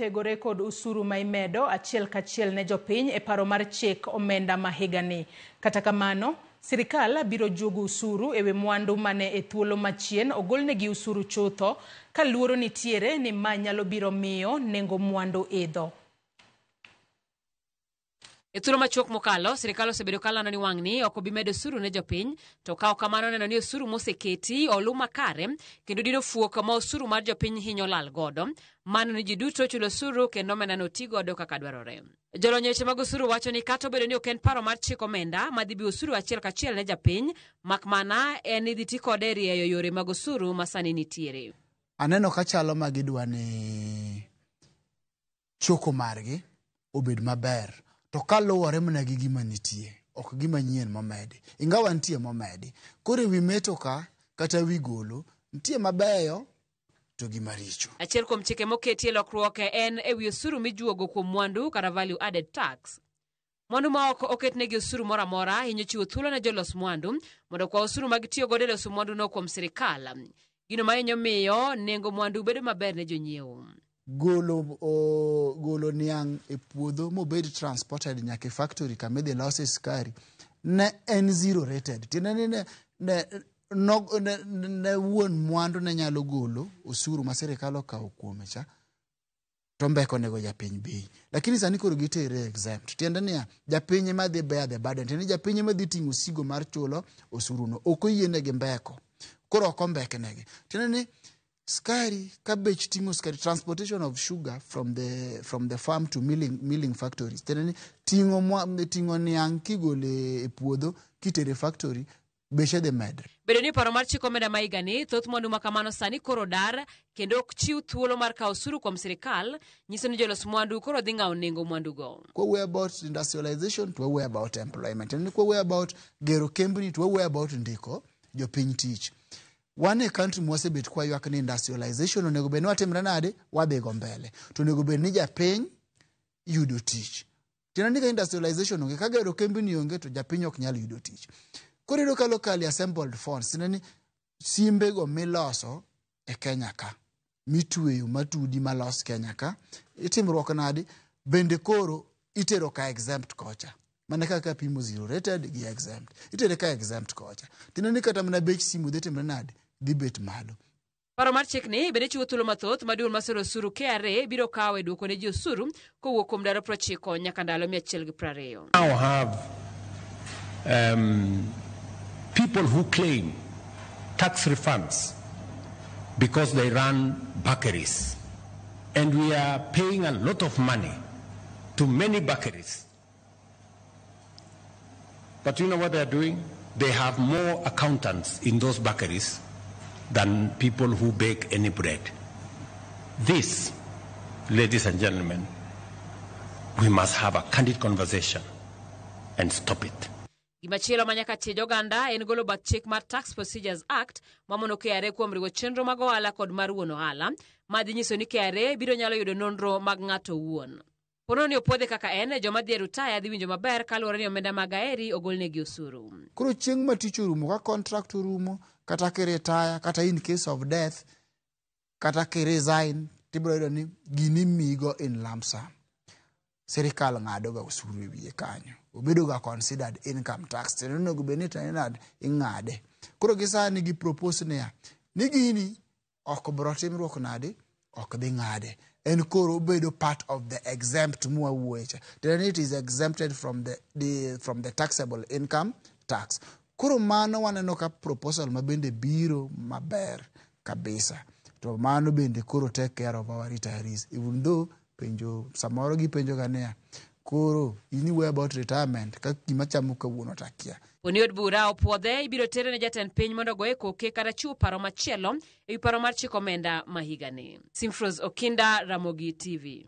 Thegore kod osuru ma imedo achiel kachiel ne jopiny e paro mar chik omenda ma higani. Kata kamano, sirikal biro juogo osuru ewi mwandu mane e thuolo machien ogolnegi osuru chutho ka luoro nitiere ni ma nyalo biro miyo nengo mwandu idho. E thuolo machuok mokalo, sirikal osebedo ka lando ni wang'ni ok obi medo osuru ne jopiny, to ka ok kamano neno ni osuru moseketi oluw makare kendo dino fuok ma osuru mar jopiny hinyo lal godo. Mano ni ji duto chulo osuru kendo omendano oti godo kaka dwarore. Jolony e weche mag osuru wacho ni kata obedo ni ok en paro mar chik omenda ma dhi biwo osuru achiel kachiel ne japiny, mak mana en idhi ti kode e rieyo yore mag osuru ma sani nitiere. Aneno ka chalo ma gidwa ni choko margi obed maber to kaluwore mana gi gima nitie ok gima nyien momedi ingawa nitie momedi koro ewi meto ka kata ewi golo nitie mabeyo to gi maricho. Achiel kuom chike moketi e lokruok en e wi osuru mijuogo kuom mwandu kata value added tax. Mwandu ma ok oketnegi osuru moro amora hinyo chiwo thuolo ne jolos mwandu mondo okwa osuru ma gitiyo godo e loso mwanduno kuom sirikal. Gino ma hinyo miyo nengo mwandu bedo maber ne jonyiewo. Golo, o, golo niang' e puodho mobed transported nyaka e factory kama idhi lose sukari ne en zero rated. Tiende ni ne, ne, no, ne, ne wuon mwandu ne nyalo golo osuru ma sirikal okawo kuome cha to mbeko nego japiny bei. Lakini sani koro gitere exempt. Tiende niya, japiny ema dhi bear the burden. Tiende ni japiny ema dhi ting'o osigo mar chulo osuruno. Ok oyienegi mbeko. Koro ok ombeknegi. Tiende ni skari ka bech ting'o skari transportation of sugar from the farm to milling factories. Tiende ni ting'o niang' kigolo e puodho kitere factory beche dhi medre. Bedo ni paro mar chik omenda ma higani, thoth mwandu ma kamano sani koro dar kendo ok chiw thuolo mar kawo osuru kuom sirikal, nyiso ni jolos mwandu koro dhi ng'awo nengo mwandugo. Kwawuoyo about industrialization to wawuoyo about employment. Tiende ni kwawuoyo about gero kembni to wawuoyo about ndiko jopiny tich. Wan e country mwasebet kwaywak ni industrialization onego bed ni watimre nade wadhigo mbele to onego bed ni japiny yudo tich. Tiende ni ka industrialization onge ka gero kembni onge to japiny ok nyal yudo tich. Koro iyudo ka locally assembled phones tiende ni simbe go miloso e Kenya ka mitweyo matudi malos Kenya ka itimruok nadi bende koro itero ka exempt kocha mana kaka pimo zero rated gi exempt itere ka exempt kocha tiende ni kata mana bech simu dhi timre nade dhi bet malo. Paro mar chikni bende chiwo thuolo mathoth ma duol masero osuru KRA biro kawo e duoko ne ji osuru kowuok kuom ndalo 90 nyaka ndalo 120. Now have people who claim tax refunds because they run bakeries. And we are paying a lot of money to many bakeries. But you know what they are doing? They have more accountants in those bakeries than people who bake any bread. This, ladies and gentlemen, we must have a candid conversation and stop it. Gimachielo ma nyaka tij oganda en golo bath chik mar Tax Procedures Act mamono KRA kuom riwo chenro mag ohala kod mar wuon ohala, ma dhi nyiso ni KRA biro nyalo yudo nonro mag ng'ato owuon. Pono ni opuodhe kaka en, joma dhi e rutaya dhi winjo maber kaluwore ni omenda mag aeri ogolnegi osuru. Koro chieng' ma tich orumo ka contract orumo kata kiretire kata in case of death kata kiresign tibiro yudo ni gini imiyigo in lump sum. Sirikal ng'ado ga osuru e wiye kanyo. Obedo ga considered income tax. Tiende ni onego bed ni nade ing'ade. Koro gi sani gi propose niya ni gini ok bro timruok nade ok dhi ng'ade. En koro obedo part of the exempt mwawuoye cha. Tiende ni it is exempted from the taxable income tax. Koro mano waneno ka proposal ma bende biro maber kabisa. To mano bende koro take care of our retirees. Even though penjo samoro gipenjo ga niya koro in iwuoyo about retirement ka gima chamo kawuono to akia. Poni od bura opuodhe ibiro tere ne jatend piny mondo ogoye koke kata chiwo paro machielo ewi paro mar chik omenda ma higani. Simfros Okinda, Ramogi TV.